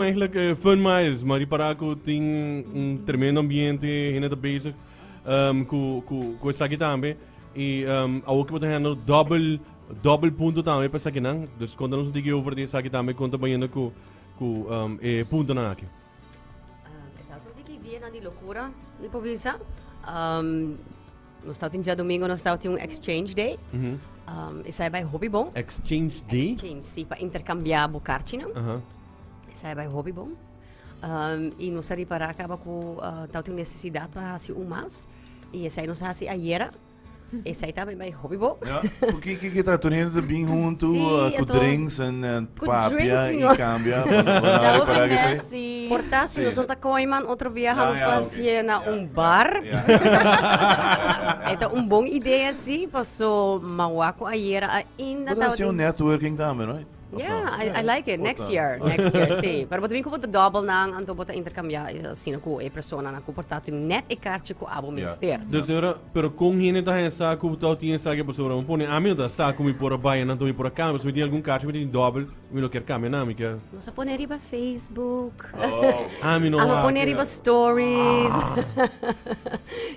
Eigenlijk eh, Fun Miles, maar ripara ku tin un tremendo ambiente, hende ta bezig um, ku, ku, ku esaki tambe. I um, awor ku bo ta handle double, double punto tambe pa esakinan. Dus konta nos un tiki over di esaki tambe, kon ta bayendo ku, ku um, e puntonan aki. Um, e ta un tiki dianan di locura, mi por bisa. Um, nos tabatin djadomingo, nos tabatin un exchange day. Um, esei bai hopi bon. Exchange day? Exchange, sí, pa intercambiá bo karchinan. Aha. Esei bai hopi bon. Um, i nos a ripará kaba ku uh, tabatin nesesidat pa hasi un mas. I esei nos a hasi ayera. Esei tambe bai hopi bon. Ja, ku ki ki ta tur hende ta bin huntu Sí, uh, ku anto- drinks en en Ku papia drinks, i mijo. kambia. Bueno, bueno, Dawo ripará ki que sí. Sí. Por ta, si Sí. nos no ta kooiman otro biaha Ah, nos ja, por oké. hasié na Ja, un ja, bar. ja. E ta un bon idea sí, paso mawak ku ayera ainda Bo ta hasi un tabatin. networking tambe, no? Of Yeah, no? I like it. Next Por ta. year, next year, sí. Pero bo ta bin ku bo ta double nan, anto bo ta intercambia eh, asina ku e personanan ku por ta tin net e kaartje ku abo Ja. mester. Dus ora, pero kon hende ta haña sa ku ta tin esaki pasobra mi pone ami no ta sa ku mi por a bai anto mi por a kambia, pasobra mi tin algun kaartje mi tin double, mi no kier kambia nan, mi kier. Nos a pone riba Facebook. Oh. Ami no Amo wak. pone riba stories.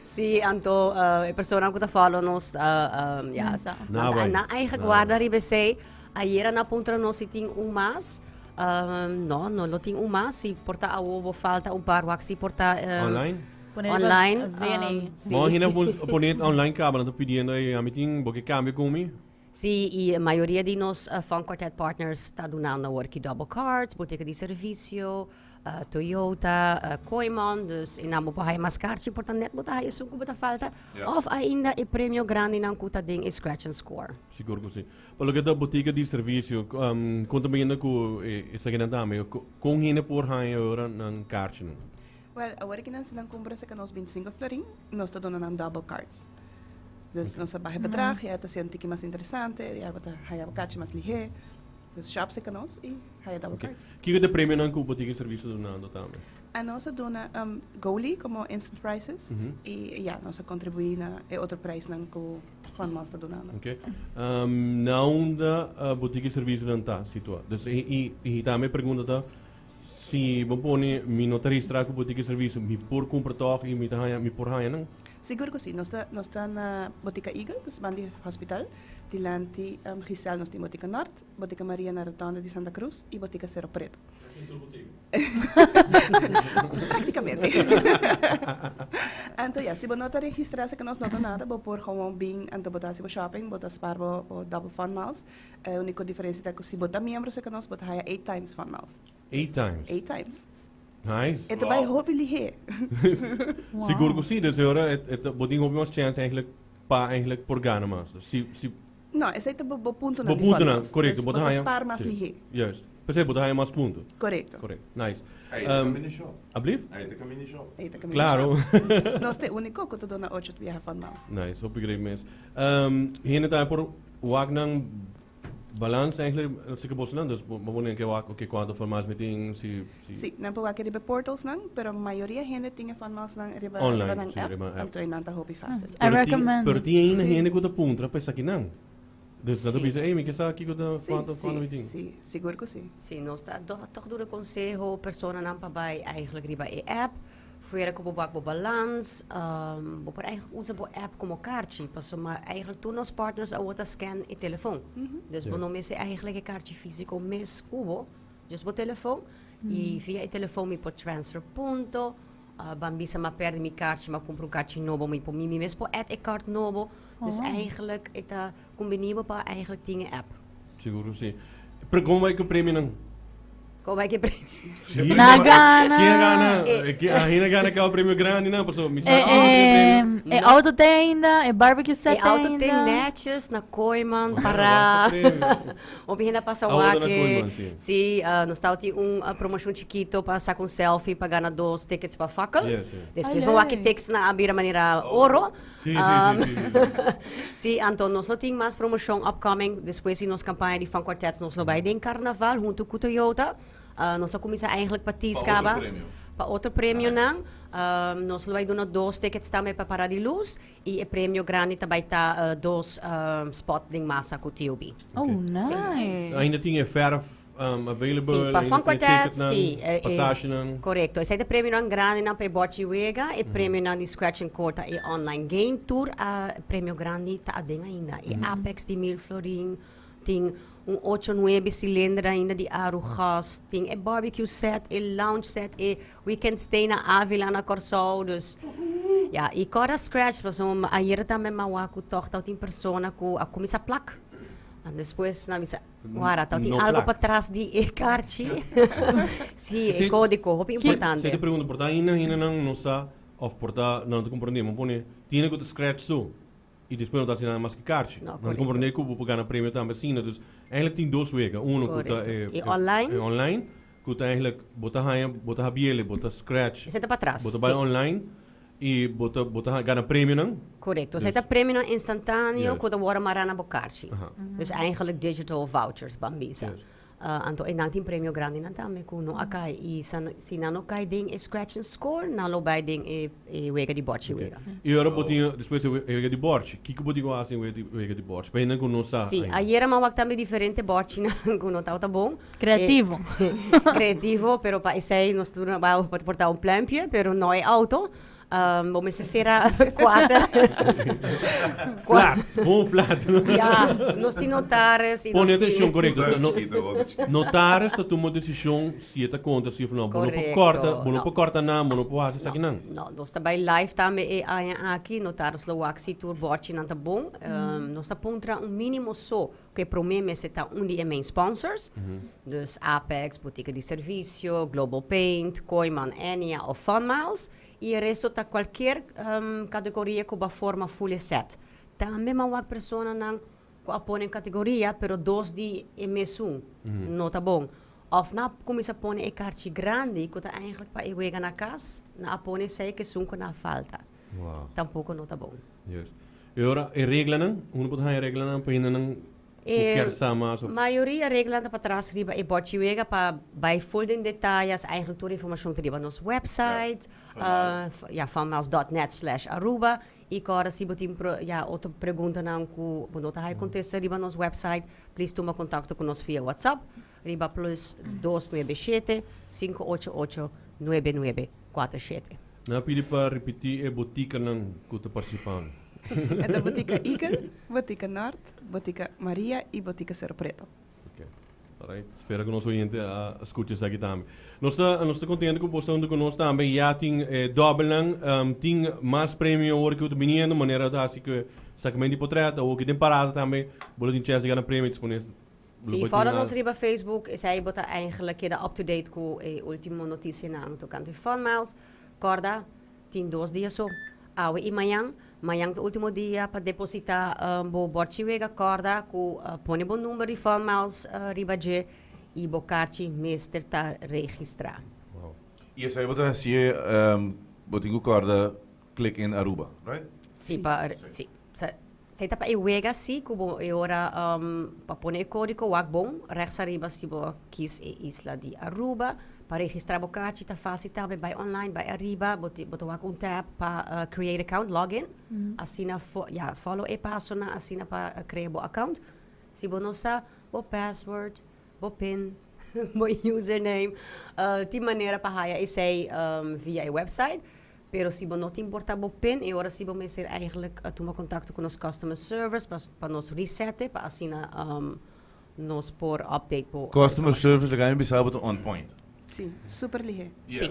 Sí, anto eh, e personanan ku ta follow nos, eh, eh, ja, Sa. Na nan ta bai. nan eigen Na guarda riba esei. Ayera nan a puntra nos si tin un mas. Um, no, no lo tin un mas. Si por ta awo bo falta un par wak si por ta um, Online? Pone riba online. VNA. Um, sí. Bo hende pone online kaba, nan ta pidiendo, ey, ami tin, bo ke kambia ku mi? Sí, y mayoria di nos uh, Fun Quartet partners ta dunando awor ki double cards, botica di servicio, uh, Toyota, uh, Kooyman. Dus en nan bo por haya mas kaartje, por ta net bo ta haya esun ku bo ta falta. Ja. Of ainda e premio grandi nan ku ta den e scratch and score. Sigur ku si. Pa loke ta botica di servicio, con ta bayendo cu esakinan tambe? Con hende por haña ora nan kaartjenan? Wel, awor ki nan si nan cumpra cerca nos binticinco florin, nos ta duna nan double cards. Dus nos ta baha e bedrag, ya ta haciendo un tiki mas interesante, ya bo ta haya bo kaartje mas lihe. Dus shop cerca nos y haya double cards. Kiko ta e premionan cu botica di servicio ta dunando tambe? A nos a duna Goli como instant prizes y ya, nos a contribui na e otro prijsnan cu Fun Miles ta dunando. Ok. Um, na unda uh, botica y servicionan ta situa? Dus y, y, y tambe pregunta ta, si bo pone mi no ta registra cu botica y servicio, mi por cumpra toch y mi ta haña, mi por haña nan? Sigur cu si. Nos ta, nos ta na Botica Eagle, dus banda di hospital. Dilanti um, Giselle nos tin Botica Nort, Botica Maria na rotonde di Santa Cruz y Botica Cerro Preto. Prácticamente. Anto ya, si bo no ta registrá si ku nos no ta nada, bo por gewoon bin anto bo ta hasi bo shopping, bo ta spaar bo bo double fun miles. E úniko diferensia ta ku si bo ta miembro serka nos, bo ta haya eight times fun miles. Eight times? Eight times. Nice. E ta bai hopi lihé. Sigur ku si, dus e ora e ta bo tin hopi mas chèns eigenlijk pa eigenlijk por gana mas. Si si No, esei ta bo bo puntonan Bo di fun puntonan, miles. korekto. Dus Bo bo ta ta haña spaar mas si, lihé. juist. P'esei bo ta haña mas punto. Korekto. Korekto. Nice. Ahí ta camini shop. Ablief? Ahí ta camini shop. Ahí ta camini Claro. shop. Nos ta e úniko ku ta duna ocho biaha fun miles. Nice, hopi great mes. Um, hende tambe por wak nan balans eigenlijk, si ke boso nan, dus bo bo pone ke wak, oké, kuantu fun miles mi tin, si, si. Sí, nan por wak riba e portals nan, pero mayoria hende tin e fun miles nan riba, Online, riba nan sí, app, riba app. anto nan ta hopi fácil. I Pero tin, recommend. pero tin ainda Sí. hende ku ta puntra pa esakinan. Dus nan ta Sí. bisa, ey, mi ke sa kiko ta, Sí, kuantu, sí, kuantu mi tin. sí, sigur ku sí. Sí, nos ta toch, toch duna konseho personanan pa bai eigenlijk riba e app. Fuera ku bo wak bo balans, um, bo por eigenlijk usa bo app komo karchi, pasobra eigenlijk tur nos partners awor ta scan e telefon. Dus bo Ja. no mester eigenlijk e karchi físiko mes ku bo, just bo telefon, i via e telefon mi por transfer punto, uh, ban bisa m'a perde mi karchi, m'a kumpra un karchi nobo, mi por mi mi mes por add e kart nobo. Dus eigenlijk e ta kumbini bo pa eigenlijk tin e app. Sigur ku si. Pero kon bai ku premionan? Kon bai ku e premio? Sí. Na gana. Ken a gana? Eh. Ken a hende a gana kaba premio grandi nan? Pasobra mi sa E, ku tin premio. e, e auto te ainda, e barbecue set E auto te te ainda. netjes na Kooiman Bueno, para. basta premio. Hopi hende a pasa Auto na wak. Kooiman, sí. Sí, eh, nos tabatin un eh, promocion chikito pa saca un selfie pa gana dos tickets pa Fakkel. Yes, sí. Despues Ay, bo wak e leuk. tickets nan a bira manera oro. Sí, sí, sí, sí, sí. Sí, anto nos lo tin mas promocion upcoming despues di nos campaña di Fun Quartets. Nos lo bay den carnaval hunto cu Toyota. Uh, nos a cuminsa eigenlijk pa tis Pa otro caba. premio. Pa otro premionan. Um, nos lo bay duna dos tickets tambe pa Parada di Luz. Y e premio grandi ta bay ta uh, dos um, spot den masa cu TOB. Oh, nice. Ainda tin e verf. available. Si, pa ainda Fun tin Quartet, ticketnan, si. Passagenan. Correcto. Esey ta premionan grandinan pa e borchi wega. E premionan di Scratch and Score ta e online game. Tur a premio grandi ta aden ainda. E Apex di 1000 florin, tin un ocho nuebe cilinder ainda di Arugas, tin e barbecue set, e lounge set, e weekend stay na Avila na Kòrsou. Dus ja, i kòrda scratch pasobra ayera tambe mi a wak ku tòg tabatin persona ku a kuminsá plak. En despues nan bisa, wara, tabatin No algo plak. patras di e karchi. Sí, e Si- kódigo, hopi importante. Si te pregunta, por ta ainda hendenan no sa of por ta nan no ta komprendé, mi pone tiene ku ta scratch so i despues no ta hasi nada mas ku karchi. No, Nan ta korekto. komprendé ku bo por gana premio tambe asina. Dus eigenlijk tin dos wega. Uno ku ta Korekto. e E online. e online, ku ta eigenlijk bo ta haña, bo ta habiele, bo ta scratch. Esei ta patras, Bo ta bai sí. online i bo ta bo ta gana premionan. Korekto. Dus Esei ta premionan instantáneo Juist. ku ta wòrdu mará na bo karchi. Aha. Dus eigenlijk digital vouchers, ban bisa. Juist. Anto einan tin premio grandinan tambe ku no a kai. I si nan no kai den e scratch and score, nan lo bai den e e wega di bòrchi wega. I ora bo tin despues e wega di bòrchi, kiko bo tin ku hasi den e wega di bòrchi? Pa hende ku no sa Si, ainda. ayera mi a wak tambe diferente bòrchinan ku no tabata bon. Kreativo. Kreativo, pero pa esei nos tur a bai porta un plèmpje, pero no e outo. Bo mester sera kuater. Flat, bon flat. Ja, nos tin notaris y nos Pone tin. atencion, korekto. Notaris No, chiquito, hopi chiquito. notaris ta tuma desishon si e ta konta si of no. Bo no por Korekto, kòrta, bo no no. por kòrta nan, bo no por hasi esakinan. No, nos ta bai live tambe e aña aki. Notaris lo wak si tur bòrchinan ta bon. Nos ta puntra un minimo so ku e promé mester ta un di e main sponsors. Dus Apex, Botica di Servicio, Global Paint, Kooyman, Ennia of Fun Miles. I e resto ta kualkier kategoria ku bo a forma full e set. Tambe mi a wak personanan ku a pone kategoria pero dos di e mesun no ta bon. Òf nan a kuminsá pone e karchi grandi ku ta eigentlik pa e wega na kas, nan a pone esei ku esun ku nan a falta. Tampoko no ta bon. Juist. E ora e reglanan, unda bo ta haña reglanan pa hendenan ku kier sa mas of? Mayoria reglanan ta patras riba e bòchi wega pa bai ful den detayes, eigenlijk tur informashon ta riba nos website, ja, funmiles dot net slash aruba i kòrda si bo tin ja otro preguntanan ku bo no ta haña kontesta riba nos website, please tuma kontakto ku nos via WhatsApp riba plus 297 588 9947. Nan a pidi pa ripití e botikanan ku ta partisipando. E ta Botica Eagle, Botica Nort, Botica Maria y Botica Cerro Preto. Ok. Alright. Spera ku nos oyente a skucha esaki tambe. Nos ta, nos ta kontento ku bo sta huntu ku nos tambe. Ya tin e dòbelnan. Tin mas premio awor ku ta biniendo, manera ta hasi ku e sakament di potret. Awor ku den parada tambe bo lo tin chèns di gana premio. Disponé. Si, follow nos riba Facebook, esei bo ta eigenlijk keda up to date ku e ultimo notisianan tokante Fun Miles. Kòrda, tin dos dia so, awe i mañan. Mañan ta ultimo dia pa depositá bo bòrchi wega. Kòrda ku pone bo number di Fun Miles riba dje i bo karchi mester ta registrá. I esei bo ta hasié, bo tin ku kòrda click in Aruba, right? Si, pa, si. Esei ta pa e wega si ku bo e ora pa pone e kódigo wak bon rechts ariba si bo kis e isla di Aruba. Pa registrá bo kachi ta fásil tambe bai online bai ariba bo bo ta wak un tab pa create account login asina ya follow e pasonan asina pa krea bo account. Si bo no sa bo password bo pin bo username tin manera pa haya esei via e website. Pero si bo no tin por ta bo pin e ora si bo mester eigenlijk tuma contacto cu nos customer service pa pa nos resette pa asina nos por update bo Customer informacion. service laga mi bisa bo ta on point. Sí, super lihé. Sí.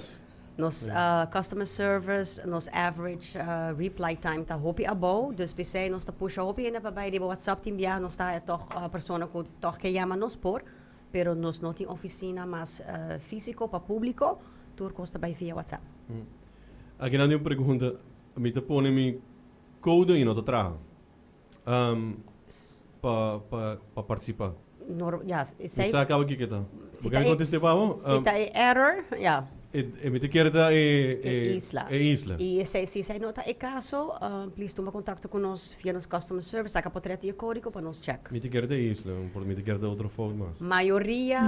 Nos customer service, nos average reply time ta hopi abou, dus p'esei nos ta pusha hopi hende pa bai riba WhatsApp tin biaha nos ta haya tog persona cu tog ke yama nos por, pero nos no tin oficina mas fisico pa publico, tur cos ta bai via WhatsApp. Aki nan tin un pregunta. Mi ta pone mi code y no ta traha. Pa pa pa participa. Nor, ja, Mi esei. sa caba kiko ta. Si Bo ta kere e, conteste pa bo? si ta e error, ja. E, e mi ta kere ta e, E e, isla. e isla. Y esei, si esei no ta e caso, please tuma contacto cu nos via nos customer service, saca potret di e codigo pa nos check. Mi ta kere ta e isla, por mi ta kere ta otro fout mas. Mayoria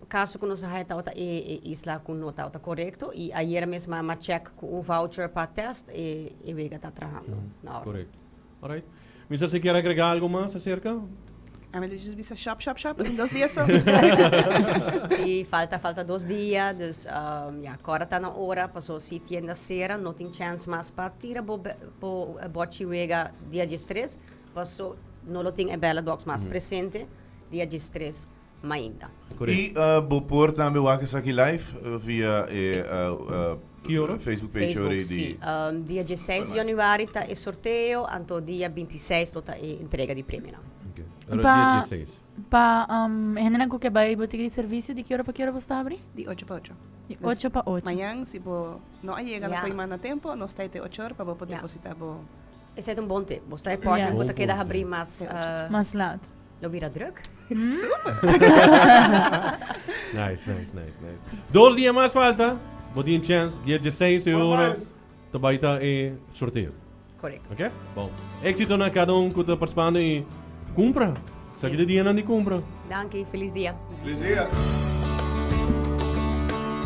Caso cu nos a haya tabata e e isla cu no tabata corecto y ayer mes mama check cu un voucher pa test e e wega ta trahando na ora. Corecto. Alright. Misa si kier agrega algo mas acerca? Ami lo just bisa shop, shop, shop, tin 2 dia so. Si, falta, falta 2 dia, dus um, ja, kora ta na ora, paso si tienda sera, no tin chance mas pa tira bo, bo bochi wega dia 13, paso no lo tin e ballot box mas presente dia 13 mainta. Correcto. Y bo por tambe wak esaki live via e Si. Ki ora? Facebook page Facebook, ori si. di Dia 16 di januari ta e sorteo, anto dia 26 lo ta e entrega di premionan. Ok. Ora Pa- dia 16. Pa hendenan ku ke bai botica di servicio, di ki ora pa ki ora bo sta abri? Di 8 pa 8. Di 8 pa 8. Mañan, si bo no a yega na Ja. por na tempo, nos ta te 8 or pa bo por Ja. deposita bo. Esei ta un bon tip. Bo sta e parking Ja. ku ta keda Bon habri punto. mas, Te 8. Mas laat. Lo bira druk. Nice, nice, nice, nice. 2 dia mas falta. Bo tin chance. Dia 16 e ora. Ta bai ta e sorteo. Correcto. Ok? Bon. Éxito na cada un ku ta participando y cumpra. Sa ki de dia nan di cumpra. Danki, feliz dia. Feliz dia.